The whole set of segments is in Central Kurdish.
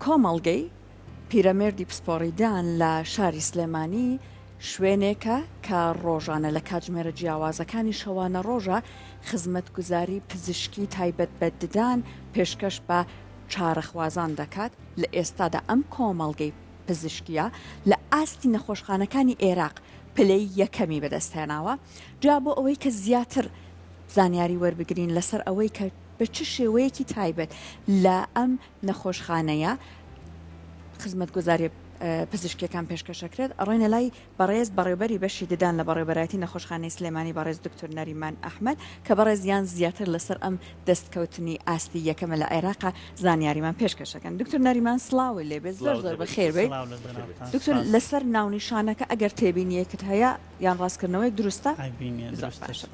کۆمەڵگەی پیرەمێردی پسپۆڕی دان لە شاری سلێمانی شوێنێکە کە ڕۆژانە لە کاتژمێرە جیاوازەکانی شەوانەڕۆژە خزمەتگوزاری پزیشکی تایبەت بە ددان پێشکەش بە چارەخوازان دەکات، لە ئێستادا ئەم کۆمەڵگەی پزیشکییە لە ئاستی نەخۆشخانەکانی ئێراق پلەی یەکەمی بەدەستهێناوە، جا بۆ ئەوەی کە زیاتر زانیاری وەربگرین لەسەر ئەوەی کە بە چ شێوەیەکی تایبەت لە ئەم نەخۆشخانەیە خزمەتگوزاریە پزیشکیەکان پێشکەشەکرێت ئەڕۆینە لای بەڕێز بەڕێوبەری بەشی ددان لە بەڕێوبەرایەتی نەخۆشخانەی سلێمانی بەڕێز دکتۆر نەریمان ئەحمەد کە بەڕێزیان زیاتر لەسەر ئەم دەستکەوتنی ئاستی یەکەمە لە عێراقا زانیاریمان پێشکەشەکەن. دکتۆر نەریمان سڵاوت لێبێت زۆر زۆر بەخێر بێیت. دکتۆر لەسەر ناونیشانەکە ئەگەر تێبینیەکت هەیە یان ڕاستکردنەوەیەک دروستە؟ زۆر باشە.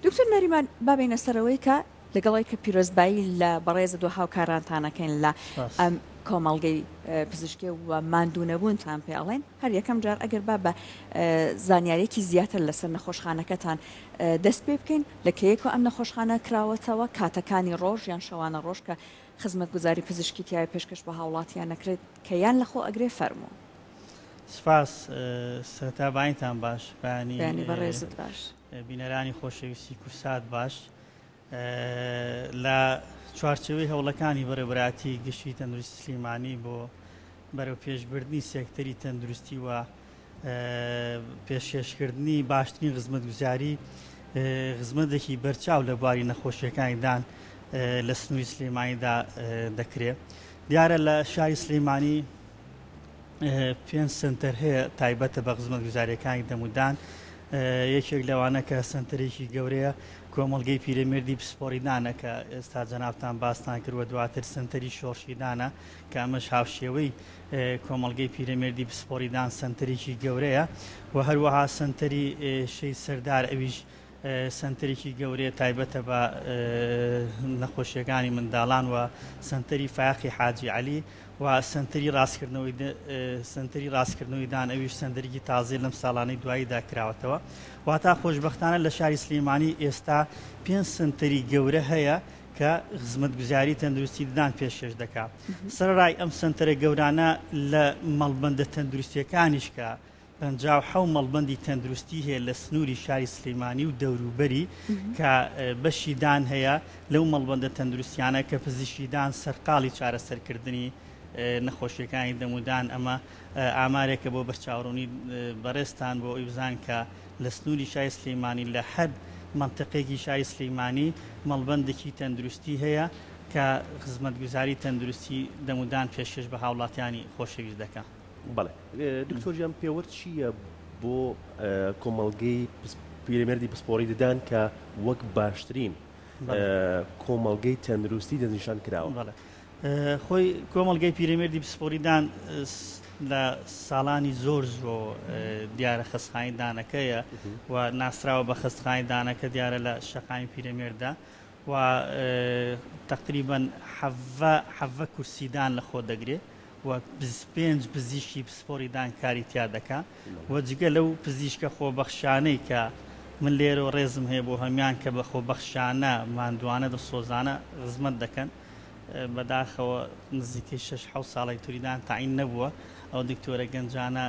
دکتۆر نەریمان با بێینە سەرەوەی کە لەگەڵ ئەوەی کە پیرۆزبایی لە بەڕێزت و هاوکارانتان ئەکەین لە ئەم کۆمەڵگەی پزیشکی و ماندوونەبوونتان پێ ئەڵێن، هەر یەکەم جار ئەگەر با بە زانیاریەکی زیاتر لەسەر نەخۆشخانەکەتان دەست پێ بکەین، لە کەیەکەوە ئەم نەخۆشخانە کراوەتەوە، کاتەکانی ڕۆژ یان شەوانە ڕۆژ کە خزمەتگوزاری پزیشکی تیایا پێشکەش بە هاوڵاتیان ئەکرێت کە یان لەخۆ ئەگرێ فەرموو. سپاس، سەرەتا بەیانتان باش، بەیانی بەیانی بەڕێزت باش. بینەرانی خۆشەویستی کورسات باش. لە چوارچێوەی هەوڵەکانی بەڕێوەبەرایەتی گشتی تەندروستی سلێمانی بۆ بەرەوپێشبردنی سێکتەری تەندروستی و پێشکێشکردنی باشترین خزمەتگوزاری خزمەتێکی بەرچاو لە بواری نەخۆشیەکانی دان لە سنووری سلێمانیدا دەکرێت. دیارە لە شاری سلێمانی پێنج سنتەر هەیە تایبەتە بە خزمەتگوزاریەکانی دەمودان یەکێک لەوانە کە سنتەرێکی گەورەیە کۆمەڵگەی پیرەمێردی پسپۆڕی دانە کە ئێستا جەنابتان باستان کرد و دواتر سنتەری شۆڕشی دانە کە ئەمەش هاوشێوەی کۆمەڵگەی پیرەمێردی پسپۆڕی دان سنتەرێکی گەورەیە و هەروەها سنتەری شەی سەردار ئەویش سەنتەرێکی گەورەیە تایبەتە بە نەخۆشیەکانی منداڵان و سەنتەری فایەقی حاجی عەلی و سەنتەری ڕاستکردنەوەی سەنتەری ڕاستکردنەوەی دان ئەویش سەنتەرێکی تازەی لەم ساڵانەی دواییدا کراوەتەوە واتا خۆشبەختانە لە شاری سلێمانی ئێستا پێنج سەنتەری گەورە هەیە کە خزمەتگوزاری تەندروستی ددان پێشکێش دەکات سەرەڕای ئەم سەنتەرە گەورانە لە مەڵبەندە تەندروستیەکانیش کە 57 مەڵبەندی تەندروستی هەیە لە سنووری شاری سلێمانی و دەوروبەری کە بەشی دان هەیە لەو مەڵبەندە تەندروستیانە کە پزیشکی دان سەرقاڵی چارەسەرکردنی نەخۆشیەکانی دەمودان ئەمە ئامارێکە بۆ بەرچاوڕوونی بەڕێزتان بۆ ئەوی بزان کە لە سنووری شاری سلێمانی لە هەر مەنتقێکی شاری سلێمانی مەڵبەندێکی تەندروستی هەیە کە خزمەتگوزاری تەندروستی دەمودان پێشکێش بە هاوڵاتیانی خۆشەویست دەکا. بەڵێ دکتۆر گیان پێوەر چییە بۆ کۆمەڵگەی پیرەمێردی پسپۆڕی ددان کە وەک باشترین کۆمەڵگەی تەندروستی دەستنیشان کراوە؟ بەڵێ خۆی کۆمەڵگەی پیرەمێردی پسپۆڕی دان لە ساڵانی زۆر زۆ دیارە خەستخانی دانەکەیە و ناسراوە بە خەستخانی دانەکە دیارە لە شەقامی پیرەمێردا و تقریبا حەڤە کورسی دان لە خۆ دەگرێ و پێنج پزیشکی پسپۆری دان کاری تیا دەکا و جگە لەو پزیشکە خۆبەخشانەی کە من لێرەوە ڕێزم هەیە بۆ هەموان کە بە خۆبەخشانە ماندوانە دڵسۆزانە خزمەت دەکەن بەداخەوە نزیکەی شەش حەوت ساڵێک دکتۆری دان تەعین نەبووە ئەو دکتۆرە گەنجانە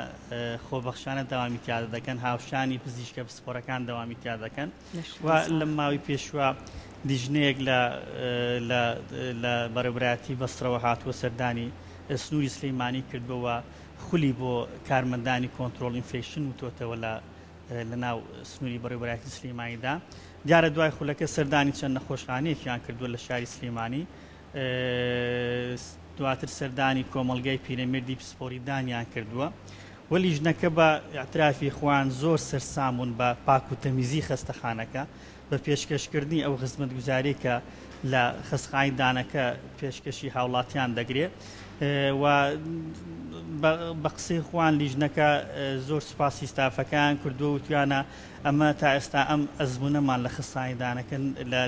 خۆبەخشانە دەوامی تیا دەکەن هاوشانی پزیشکە پسپۆرەکان دەوامی تیا دەکەن و لە ماوەی پێشوە لیژنەیەک لە لە لە بەڕێوەبەرایەتی بەسرەوە هاتووە سەردانی سنووری سلەیمانی کردووە و خولی بۆ کارمەندانی control infection وتۆتەوە لە لە ناو سنووری بەڕێوەبەرایەتی سلەیمانیدا دیارە دوای خولەکە سەردانی چەند نەخۆشخانەیەکیان کردووە لە شاری سلێمانی دواتر سەردانی کۆمەڵگای پیرەمێردی پسپۆری دانیان کردووە و لیژنەکە بە ئیعترافی خۆیان زۆر سەرسام بوون بە پاک و تەمیزی خەستەخانەکە، بە پێشکەشکردنی ئەو خزمەتگوزاریەی کە لە خەستخانەی دانەکە پێشکەشی هاوڵاتیان دەگرێ و بە قسەی خۆیان لیژنەکە زۆر سوپاسی ستافەکەیان کردووە وتویانە ئەمە تا ئێستا ئەم ئەزموونەمان لە خەستخانەی دانەکە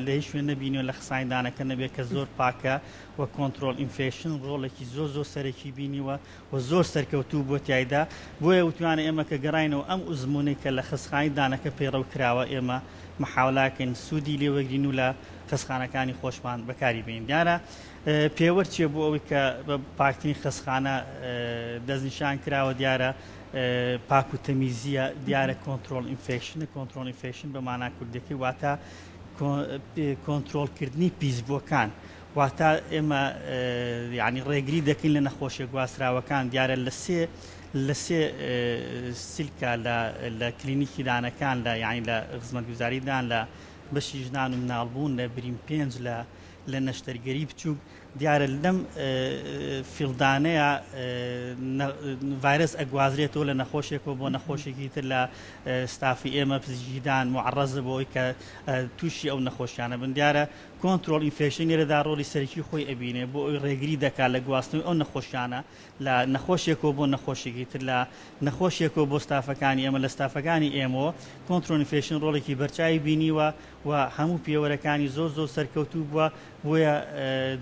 لە هیچ شوێن نەبینیوە لە خەستخانەی دانەکە نەبێت کە زۆر پاکە و control infection ڕۆڵێکی زۆر زۆر سەرەکی بینیوە و زۆر سەرکەوتوو بووە تیایدا، بۆیە وتویانە ئێمە کە گەڕاینەوە ئەم ئوزموونەی کە لە خەستخانەی دانەکە پەیڕەو کراوە ئێمە محاولاکەین سوودی لێ وەرگرین و لە خەستخانەکانی خۆشمان بەکاری بێنین. دیارە پێوەر چیە بۆ ئەوەی کە بە پاکترین خەستخانە دەستنیشان کراوە؟ دیارە پاک و تەمیزیە، دیارە control infection ە. control infection بە مانا کوردیەکەی واتە کۆنترۆڵکردنی پیسبووەکان، واتە ئێمە یانی ڕێگری دەکەین لە نەخۆشیە گواستراوەکان. دیارە لە سێ لە سێ سلکە لە لە کلینیکی دانەکان لە یانی لە خزمەتگوزاری دان لە بەشی ژنان و مناڵبوون لە برین پێنج لە لە نەشتەرگەری بچووک دیارە لەم field انەیە ڤایرەس ئەگوازرێتەوە لە نەخۆشێکەوە بۆ نەخۆشێکی تر لە ستافی ئێمە پزیشکی دان معرەزە بۆ ئەوەی کە تووشی ئەو نەخۆشیانە بن. دیارە control infection لێرەدا ڕۆڵی سەرەکی خۆی ئەبینێ بۆ ئەوی ڕێگری دەکات لە گواستنەوەی ئەو نەخۆشیانە لە نەخۆشێکەوە بۆ نەخۆشێکی تر، لە نەخۆشێکەوە بۆ ستافەکانی ئێمە، لە ستافەکانی ئێمەوە. control infection ڕۆڵێکی بەرچاوی بینیوە و هەموو پێوەرەکانی زۆر زۆر سەرکەوتوو بووە، بۆیە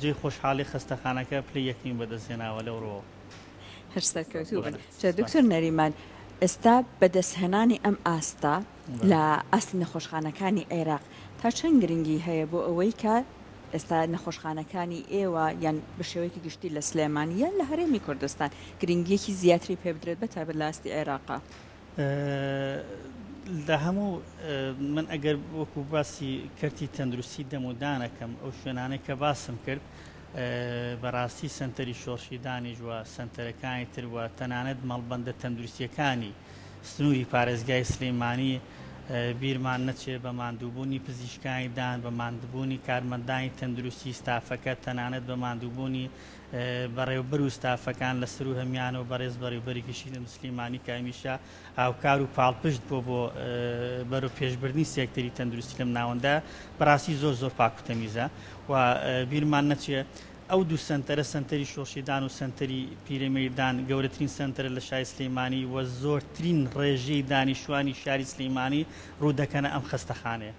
جێی خۆشحاڵی خەستەخانەکە پلەی یەکەمی بەدەستهێناوە لەو ڕووەوە. هەر سەرکەوتوو بن. جا دکتۆر نەریمان ئێستا بەدەستهێنانی ئەم ئاستە لە ئاستی نەخۆشخانەکانی عێراق تا چەند گرنگی هەیە بۆ ئەوەی کە ئێستا نەخۆشخانەکانی ئێوە یان بە شێوەیەکی گشتی لە سلێمانی یان لە هەرێمی کوردستان گرنگیەکی زیاتری پێ بدرێت بە تایبەت لە ئاستی عێراقا؟ لە هەموو من ئەگەر وەکو باسی کەرتی تەندروستی دەم و دانەکەم ئەو شوێنانەی کە باسم کرد بەڕاستی سەنتەری شۆڕشی دانیش و سەنتەرەکانی تر و تەنانەت مەڵبەندە تەندروستیەکانی سنووری پارێزگای سلێمانی بیرمان نەچێ بە ماندووبوونی پزیشکانی دان، بە ماندبوونی کارمەندانی تەندروستی ستافەکە، تەنانەت بە ماندووبوونی بەڕێوبەر و ستافەکان لە سەروو هەمیانەوە بەڕێز بەڕێوبەری گشتی تەندروستی سلێمانی کە هەمیشە هاوکار و پاڵپشت بووە بۆ بەرەو پێشبردنی سێکتەری تەندروستی لەم ناوەندە، بەڕاستی زۆر زۆر پاک و تەمیزە و بیرمان نەچێ ئەو دوو سەنتەرە، سەنتەری شۆڕشیدان و سەنتەری پیرەمێردان، گەورەترین سەنتەرە لە شاری سلێمانی و زۆرترین ڕێژەی دانیشتوانی شاری سلێمانی ڕوو دەکەنە ئەم خەستەخانەیە.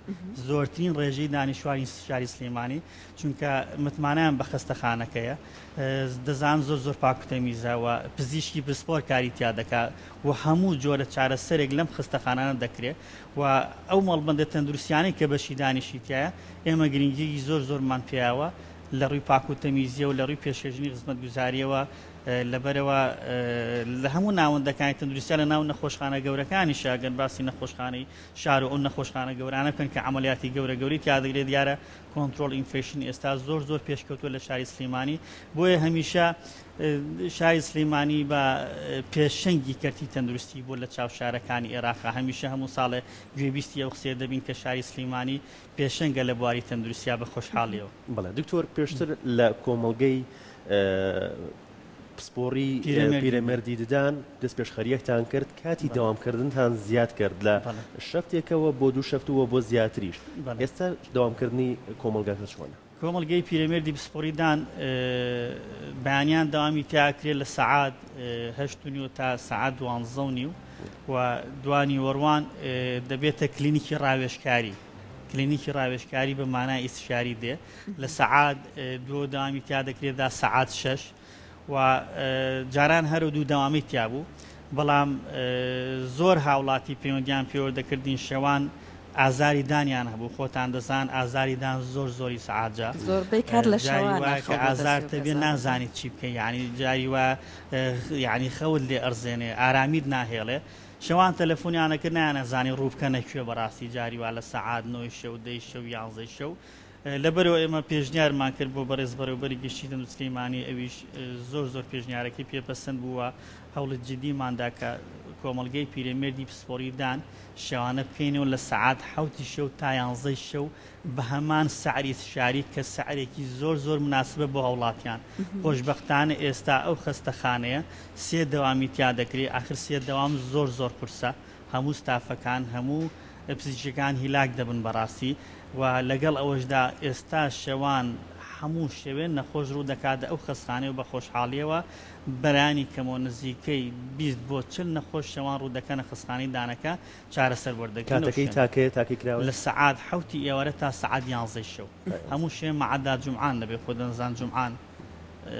زۆرترین ڕێژەی دانیشتوانی شاری سلێمانی، چونکە متمانەیان بە خەستەخانەکەیە، دەزانن زۆر زۆر پاک و تەمیزە و پزیشکی پسپۆر کاری تیا دەکات و هەموو جۆرە چارەسەرێک لەم خەستەخانانە دەکرێت و ئەو مەڵبەندە تەندروستیانەی کە بەشی دانیشی تیایە، ئێمە گرنگییەکی زۆر زۆرمان پێیاوە. لە ڕووی پاک و تەمیزیەوە، لە ڕووی پێشکەشکردنی خزمەتگوزاریەوە، لەبەرئەوە لە هەموو ناوەندەکانی تەندروستیا لە ناو نەخۆشخانە گەورەکانیشا گەر باسی نەخۆشخانەی شار و ئەو نەخۆشخانە گەورانە بکەن کە عەمەلیاتی گەورە گەورەی تیا دەکرێت دیارە control infection ئێستا زۆر زۆر پێشکەوتووە لە شاری سلێمانی بۆیە هەمیشە شاری سلێمانی بە پێشەنگی کەرتی تەندروستی بووە لە چاو شارەکانی ئێراقا هەمیشە هەموو ساڵێ گوێبیستی ئەو قسەیە دەبین کە شاری سلێمانی پێشەنگە لە بواری تەندروستیا بە خۆشحاڵیەوە. بەڵێ دکتۆر پێشتر لە کۆمەڵگەی پسپۆڕی پیرەمێردی ددان دەستپێشخەرییەکتان کرد کاتی دەوامکردنتان زیاد کرد لە شەفتێکەوە بۆ دوو شەفت و بۆ زیاتریش ئێستا دەوامکردنی کۆمەڵگاکە چۆنە؟ کۆمەڵگەی پیرەمێردی پسپۆڕی دان بەیانیان دەوامی تیا ئەکرێت لە سەعات هەشت و نیو تا سەعات دوانزە و نیو و دوانیوەڕوان دەبێتە کلینیکی ڕاوێژکاری کلینیکی ڕاوێژکاری بە مانای ئیستشاری دێ لە سەعات دووە دەوامی تیا دەکرێت دا سەعات شەش و جاران هەر و دوو دەوامی تیا بوو بەڵام زۆر هاوڵاتی پەیوەندیان پێوە دەکردین شەوان ئازاری دانیان هەبوو خۆتان دەزان ئازاری دان زۆر زۆری سەعاجە زۆربەی کات لە جاری شەوانە وایە کە خەو بەدەست ئازار تەبێ بێزارەکەن. نازانیت چی بکەی یانی جاری وا یانی خەوت لێ ئەڕزێنێ ئارامیت ناهێڵێ شەوان تەلەفۆنیان ئەکرد نەیانەزانی ڕوو بکەنە کوێ بەڕاستی جاری وا لە سەعات نۆی شەو دەی شەو یانزەی شەو لەبەرئەوە ئێمە پێشنیارمان کرد بۆ بەڕێز بەڕێوەبەری گشتی تەندروستی سلێمانی ئەویش زۆر زۆر پێشنیارەکەی پێ پەسەند بوو و هەوڵی جدیمان دا کە کۆمەڵگەی پیرەمێردی پسپۆڕی دان شەوانە بکەینەوە لە سەعات حەوتی شەو تا یانزەی شەو بە هەمان سعری شاری کە سعرێکی زۆر زۆر مناسبە بۆ هاوڵاتیان. خۆشبەختانە ئێستا ئەو خەستەخانەیە سێ دەوامی تیا دەکرێ ئاخر سێ دەوام زۆر زۆر قورسە هەموو ستافەکان هەموو پزیشکەکان هیلاک دەبن بەڕاستی و لەگەڵ ئەوەشدا ئێستا شەوان هەموو شەوێ نەخۆش ڕوو دەکاتە ئەو خەستخانەیە و بە خۆشحاڵیەوە بەرانی کەمەوە نزیکەی 20 بۆ 40 نەخۆش شەوان ڕوو دەکەنە خەستخانەی دانەکە چارەسەر وەردەگرن کاتەکەی تا کەیە تاکەی کراوەیە؟ لە سەعات حەوتی ئێوارە تا سەعات یانزەی شەو هەموو شوێن مەعەدا جومعان نەبێ خۆ دەنزان جومعان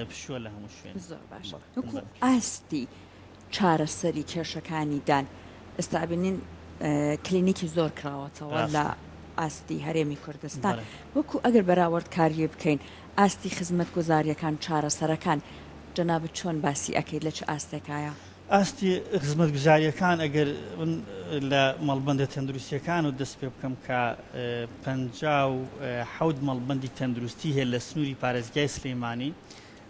پشووە لە هەموو شوێن. زۆر باشە وەکو ئاستی چارەسەری کێشەکانی دان ئێستا ئەبینین کلینیکی زۆر کراوەتەوە لە. ئاستی هەرێمی کوردستان وەکو ئەگەر بەراوردکاریی بکەین ئاستی خزمەتگوزارییەکان چارەسەرەکان جەنابت چۆن باسی ئەکەیت لە چ ئاستێکایە؟ ئاستی خزمەتگوزارییەکان ئەگەر من لە مەڵبەندە تەندروستییەکانەوە دەست پێ بکەم کە 57 مەڵبەندی تەندروستی هەیە لە سنووری پارێزگای سلێمانی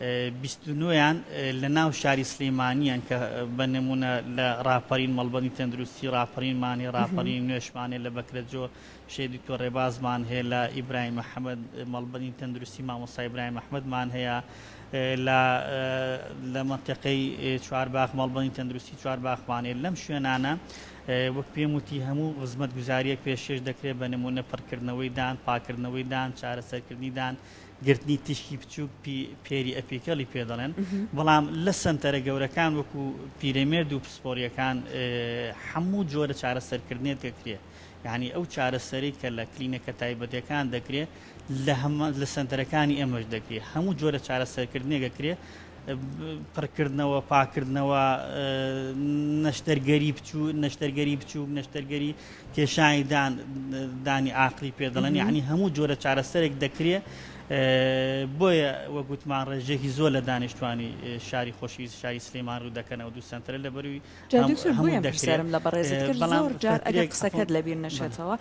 29 یان لە ناو شاری سلێمانیان کە بە نمونە لە ڕاپەرین مەڵبەندی تەندروستی ڕاپەرینمان هەیە ڕاپەرینی نوێشمان هەیە لە بەکرەجۆ شەهید دکتۆر ڕێبازمان هەیە لە ئیبراهیم ئەحمەد مەڵبەندی تەندروستی مامۆستا ئیبراهیم ئەحمەدمان هەیە لە لە مەنتیقەی چوارباخ مەڵبەندی تەندروستی چوارباخمان هەیە لەم شوێنانە وەک پێم وتی هەموو خزمەتگوزاریەک پێشکێش دەکرێت بە نمونە پڕکردنەوەی دان پاکردنەوەی دان چارەسەرکردنی دان گرتنی تیشکی بچووک پێری ئەپیکەڵی پێ دەڵێن بەڵام لە سەنتەرە گەورەکان وەکو پیرەمێرد و پسپۆریەکان هەموو جۆرە چارەسەرکردنێک دەکرێت یانی ئەو چارەسەرەی کە لە کلینەکە تایبەتەکان دەکرێت لە هەمە لە سەنتەرەکانی ئێمەش دەکرێت هەموو جۆرە چارەسەرکردنێک دەکرێت پڕکردنەوە پاکردنەوە نەشتەرگەری بچوو نەشتەرگەری بچووک نەشتەرگەری کێشانی دان دانی ئاقلی پێ دەڵێن یعنی هەموو جۆرە چارەسەرێک دەکرێت بۆیە وەگوتمان ڕێژێکی زۆر لە دانیشتوانی شاری خۆشەویست شاری سلێمان ڕوو دەکەنەوە دوو سەنتەرە لە بەروی جا دکتۆر بۆیە ئەم پرسیارم لە بەڕێزت کرد زۆر جار ئەگەر قسەکەت لەبیر نەچێتەوە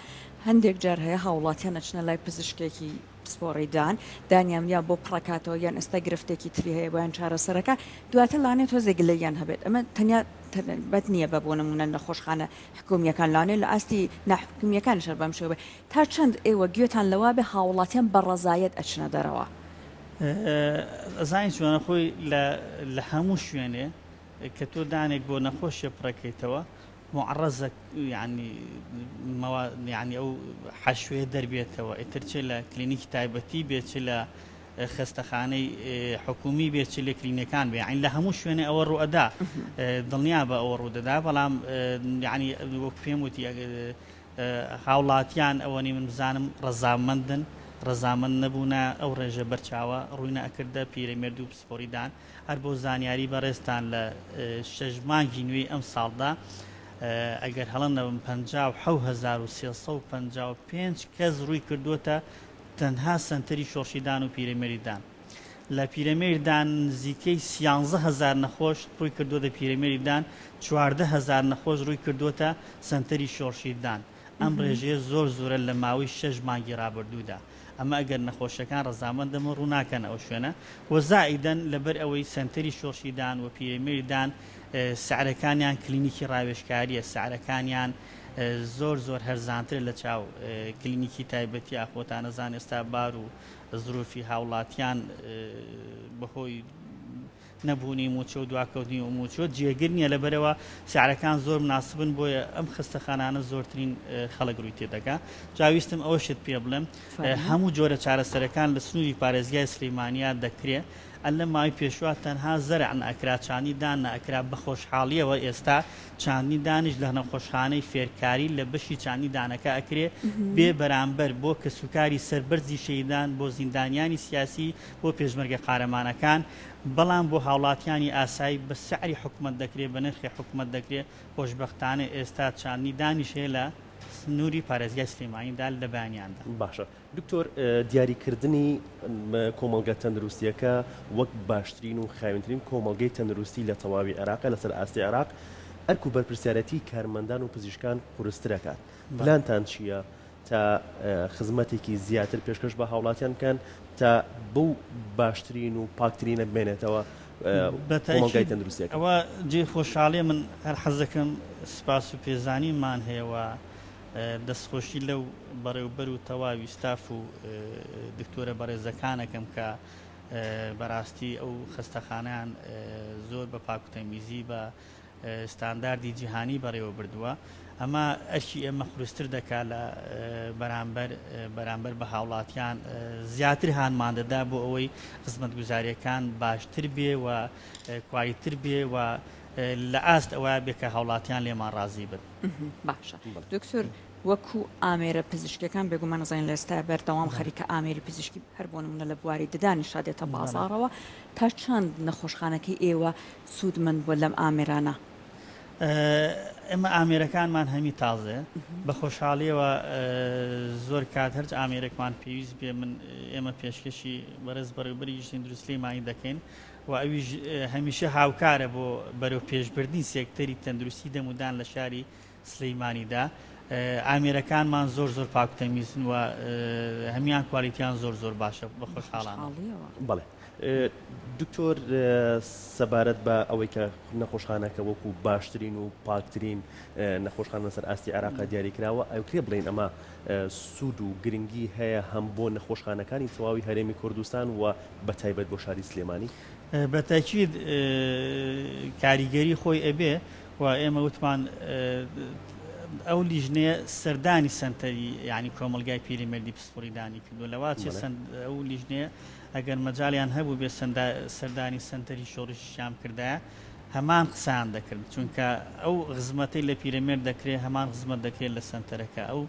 هەندێک جار هەیە هاوڵاتیان ئەچنە لای پزیشکێکی پسپۆڕی دان دانیان یا بۆ پڕەکاتەوە یان ئێستا گرفتێکی تری هەیە بۆیان چارەسەرەکە دواتر لانێ تۆزێک گلەییان هەبێت ئەمە تەنیا بەت نییە بە بۆ نمونە نەخۆشخانە حکومیەکان لانێ لە ئاستی ناحکومیەکانیش هەر بەم شێوە تا چەند ئێوە گوێتان لەوە بێ هاوڵاتیان بە ڕەزایەت ئەچنە دەرەوە؟ ئەزانی چۆنە خۆی لە هەموو شوێنێ کە تۆ دانێک بۆ نەخۆشێ پڕەکەیتەوە موعڕەزە یانی مەوا یانی ئەو حەشوێ دەربێتەوە ئیتر چ لە کلینیکی تایبەتی بێ چ لە خەستەخانەی حکومی بێ چ لە کلینەکان بێ یانی لە هەموو شوێنێ ئەوە ڕوئەدا دڵنیا بە ئەوە ڕوودەدا بەڵام یانی وەک پێم وتی هاوڵاتیان ئەوەنی من بزانم ڕەزامەندن ڕەزامەند نەبوونە ئەو ڕێژە بەرچاوە ڕووی نەئەکردە پیرەمێرد و پسپۆری دان هەر بۆ زانیاری بەڕێزتان لە شەش مانگی نوێی ئەمساڵدا ئەگەر هەڵە نەبم 57355 کەس ڕووی کردووەتە تەنها سەنتەری شۆڕشی دان و پیرەمێری دان. لە پیرەمێری دان نزیکەی سیانزە هەزار نەخۆش ڕووی کردووەتە پیرەمێری دان، 14 هەزار نەخۆش ڕووی کردووەتە سەنتەری شۆڕشی دان. ئەم ڕێژەیە زۆر زۆرە لە ماوەی شەش مانگی ڕابردوودا. ئەمە ئەگەر نەخۆشەکان ڕەزامەند نەبن ڕوو ناکەنە ئەو شوێنە و زائیدەن لەبەر ئەوەی سەنتەری شۆڕشی دان و پیرەمێری دان سعرەکانیان کلینیکی ڕاوێژکاریە سعرەکانیان زۆر زۆر هەرزانترە لە چاو کلینیکی تایبەتی ئاخۆتان ئەزان ئێستا بار و زروفی هاوڵاتیان بەهۆی نەبوونی مووچە و دواکەوتنی و مووچە جێگر نییە لەبەرەوە سعرەکان زۆر مناسبن بۆیە ئەم خەستەخانانە زۆرترین خەڵک ڕووی تێدەکا جا ویستم ئەوەشت پێ بڵێم هەموو جۆرە چارەسەرەکان لە سنووری پارێزگای سلەیمانیا دەکرێ ئەلە ماوەی پێشوە تەنها زەرع نەئەکرا چاندنی دان نەئەکرا بە خۆشحاڵیەوە ئێستا چاندنی دانیش لە نەخۆشخانەی فێرکاری لە بەشی چاندنی دانەکە ئەکرێ بێ بەرامبەر بۆ کەسوکاری سەربەرزی شەهیدان بۆ زیندانیانی سیاسی بۆ پێشمەرگە قارەمانەکان، بەڵام بۆ هاوڵاتیانی ئاسایی بە سعری حکومەت دەکرێ، بە نرخی حکومەت دەکرێ، خۆشبەختانە ئێستا چاندنی دانیش هەیە لە سنووری پارێزگای سلێمانیدا لە بەیانیاندا. باشە دکتۆر دیاریکردنی کۆمەڵگە تەندروستیەکە وەک باشترین و خاوێنترین کۆمەڵگەی تەندروستی لە تەواوی عێراقە لەسەر ئاستی عێراق ئەرک و بەرپرسیارەتی کارمەندان و پزیشکان قورسترەکات پلانتان چییە تا خزمەتێکی زیاتر پێشکەش بە هاوڵاتیان بکەن تا بەو باشترین و پاکترینە بمێنێتەوە کۆمەڵگای تەندروستیەکە. ئەوە جێی خۆشحاڵیە من هەر حەزدەکەم سپاس و پێزانینمان هەیە و دەستخۆشی لەو بەڕێوبەر و تەواوی ستاف و دکتۆرە بەڕێزەکانەکەم کە بەڕاستی ئەو خەستەخانەیان زۆر بە پاک و تەمیزی بە ستانداردی جیهانی بەڕێوە بردووە، ئەمە ئەرکی ئێمە قورستر دەکات لە بەرامبەر بەرامبەر بە هاوڵاتیان زیاتر هانمان دەدا بۆ ئەوەی خزمەتگوزاریەکان باشتر بێ و کوالیتر بێ و لە ئاست ئەوە بێ کە هاوڵاتیان لێمان ڕازی بن. باشە دکتۆر وەکو ئامێرە پزیشکیەکان بێگومان ئەزانین لە ئێستا بەردەوام خەریکە ئامێری پزیشکی هەر بۆ نمونە لە بواری ددانیشا دێتە بازاڕەوە تا چەند نەخۆشخانەکەی ئێوە سوودمەند بووە لەم ئامێرانە؟ ئێمە ئامێرەکانمان هەمی تازەیە بە خۆشحاڵیەوە زۆر کات هەرچ ئامێرێکمان پێویست بێ من ئێمە پێشکەشی بەڕێز بەڕێوبەری گشتی تەندروستی سلێمانی دەکەین و ئەویش هەمیشە هاوکارە بۆ بەرەو پێشبردنی سێکتەری تەندروستی دەمودان لە شاری سلیمانیدا ئامێرەکانمان زۆر زۆر پاک و تەمیزن و هەمیان کوالیتیان زۆر زۆر باشە بە خۆشحاڵانەوە. بەڵێ دکتۆر سەبارەت بە ئەوەی کە نەخۆشخانەکە وەکو باشترین و پاکترین نەخۆشخانە لەسەر ئاستی عێراقا دیاری کراوە ئەوکرێ بڵێین ئەمە سوود و گرنگی هەیە هەم بۆ نەخۆشخانەکانی تەواوی هەرێمی کوردستان و بە تایبەت بۆ شاری سلێمانی؟ بە تەئکید کاریگەری خۆی ئەبێ و ئێمە وتمان ئەو لیژنەیە سەردانی سەنتەری یانی کۆمەڵگای پیرەمێردی پسپۆری دانی کردووە لەوا چێ ئەو لیژنەیە ئەگەر مەجالیان هەبوو بێ سەردانی سەنتەری شۆڕشیان کردایە هەمان قسەیان دەکرد چونکە ئەو خزمەتەی لە پیرەمێرد دەکرێت هەمان خزمەت دەکرێت لە سەنتەرەکە ئەو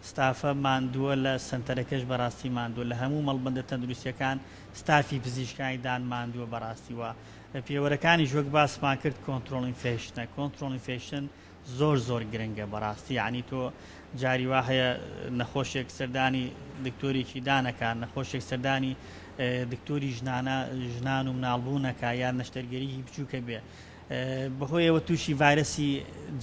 ستافە ماندووە لە سەنتەرەکەش بەڕاستی ماندووە لە هەموو مەڵبەندە تەندروستیەکان ستافی پزیشکانی دان ماندووە بەڕاستی وە پێوەرەکانیش وەک باسمان کرد control infection ە control infection زۆر زۆر گرنگە بەڕاستی یعنی تۆ جاری وا هەیە نەخۆشێک سەردانی دکتۆرێکی دانەکە نەخۆشێک سەردانی دکتۆری ژنانە ژنان و مناڵبوونەکە یان نەشتەرگەریی بچووکە بێ بەهۆیەوە تووشی ڤایرەسی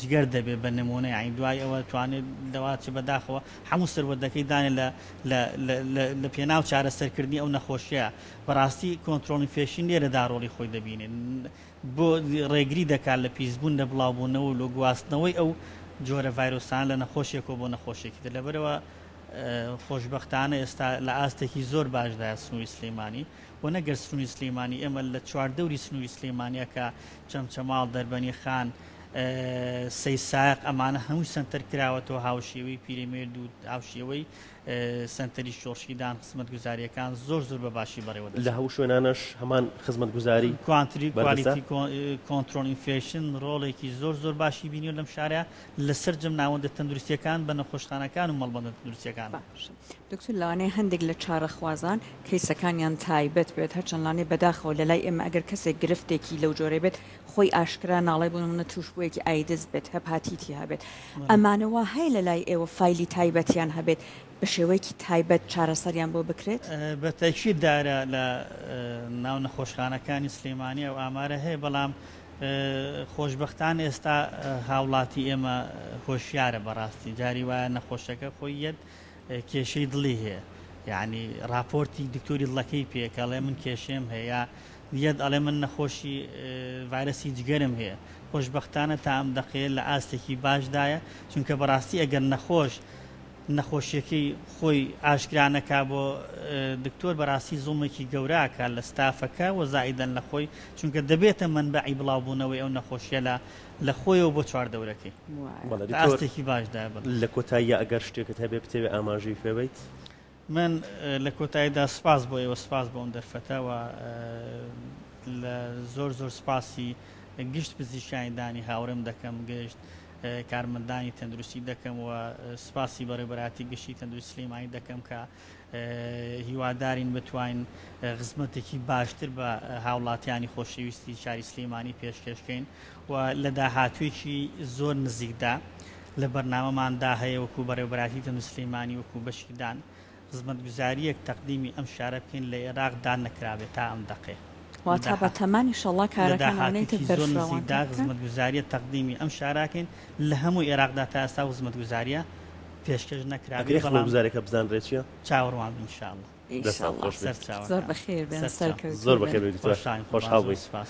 جگەر دەبێت بە نمونە یعنی دوای ئەوە توانێت دەوا چ بەداخەوە هەموو سەروەتەکەی دانێ لە لە پێناو چارەسەرکردنی ئەو نەخۆشیە بەڕاستی control infection لێرەدا ڕۆڵی خۆی دەبینێت بۆ ڕێگری دەکات لە پیسبوون لە بڵاوبوونەوە و لە گواستنەوەی ئەو جۆرە ڤایرۆسانە لە نەخۆشێکەوە بۆ نەخۆشێکی تر لەبەرئەوە خۆشبەختانە ئێستا لە ئاستێکی زۆر باشدایە سنووری سلێمانی و نەگەر سنووری سلێمانی ئێمە لە چواردەوری سنووری سلێمانیە کە چەمچەماڵ دەربەنی خان سەی سایەق ئەمانە هەمووی سەنتەر کراوەتەوە هاوشێوەی پیرەمێرد و هاوشێوەی سەنتەری شۆڕشی دان خزمەتگوزارییەکان زۆر زۆر بە باشی بەڕێوە دەچن. لە هەموو شوێنانەش هەمان خزمەتگوزاری کوانتری بەردەستە؟ quality control infection ڕۆڵێکی زۆر زۆر باشی بینیوە لەم شارە لە سەرجەم ناوەندە تەندروستییەکان بە نەخۆشخانەکان و مەڵبەندە تەندروستییەکان. باشە دکتۆر لەوانەیە هەندێک لە چارەخوازان کەیسەکانیان تایبەت بێت هەرچەند لانەیە بەداخەوە لەلای ئێمە ئەگەر کەسێک گرفتێکی لەو جۆرەی بێت خۆی ئاشکرا ناڵێ بۆ نمونە توشبوویەکی ئایدز بێت هەپاتیتی هەبێت ئەمانە وا هەیە لە لای ئێوە فایلی تایبەتیان هەبێت بە شێوەیەکی تایبەت چارەسەریان بۆ بکرێت؟ بە تەئکید دارە لە ناو نەخۆشخانەکانی سلێمانی ئەو ئامارە هەیە بەڵام خۆشبەختانە ئێستا هاوڵاتی ئێمە هۆشیارە بەڕاستی جاری وایە نەخۆشەکە خۆی یەت کێشەی دڵی هەیە یعنی راپۆرتی دکتۆری دڵەکەی پێ کە ئەڵێ من کێشەم هەیە یا یەت ئەڵێ من نەخۆشی ڤایرەسی جگەرم هەیە خۆشبەختانە تا ئەم دەقەیە لە ئاستێکی باشدایە چونکە بەڕاستی ئەگەر نەخۆش نەخۆشیەکەی خۆی ئاشکرا نەکا بۆ دکتۆر بەڕاستی زوڵمێکی گەورە ئەکا لە ستافەکە و زائیدەن لە خۆی چونکە دەبێتە مەنبەعی بڵاوبوونەوەی ئەو نەخۆشیە لە لە خۆیەوە بۆ چواردەورەکەی. بەڵێ لە دکتۆر ئاستێکی باشدایە بەڵێ. لە کۆتاییا ئەگەر شتێکت هەبێ بتەوێ ئاماژەی پێ بەیت؟ من لە کۆتاییدا سپاس بۆ ئێوە سپاس بۆ ئەم دەرفەتە و لە زۆر زۆر سپاسی گشت پزیشکانی دانی هاوڕێم دەکەم گشت کارمەندانی تەندروستی دەکەم و سپاسی بەڕێوەبەرایەتی گشتی تەندروستی سلێمانی دەکەم کە هیوادارین بتوانین خزمەتێکی باشتر بە هاوڵاتیانی خۆشەویستی شاری سلێمانی پێشکێشکەین و لە داهاتوویەکی زۆر نزیکدا لە بەرنامەماندا هەیە وەکو بەڕێوەبەرایەتی تەندروستی سلێمانی وەکو بەشی دان خزمەتگوزارییەک تەقدیمی ئەم شارە بکەین لە ئێراقدا نەکرابێت تا ئەم دەقەیە. واتا بە تەمان ئیشەڵا لە کارەکان ئەوەنەی تر داهاتوویەکی زۆر بەرفراوانتر نزیکدا بکەن. خزمەتگوزارییە تەقدیمی ئەم شارە ئەکەین لە هەموو ئێراقدا تا ئێستا ئەو خزمەتگوزارییە پێشکەش نەکرابێت ئەکرێ بەڵام خزمەتگوزاریەکە بزانرێت چیە؟ چاوەڕوان بن ان شاء اللە. دەستان ئیشەڵا. خۆش بێت. سەرچاوەکان. زۆر بەخێر بێن سەرچاو. سەرکەوتوو زۆر بن. بەخێر بێی دکتۆر خۆشحاڵین قوربان خۆشحاڵ زۆر بووین. سوپاس.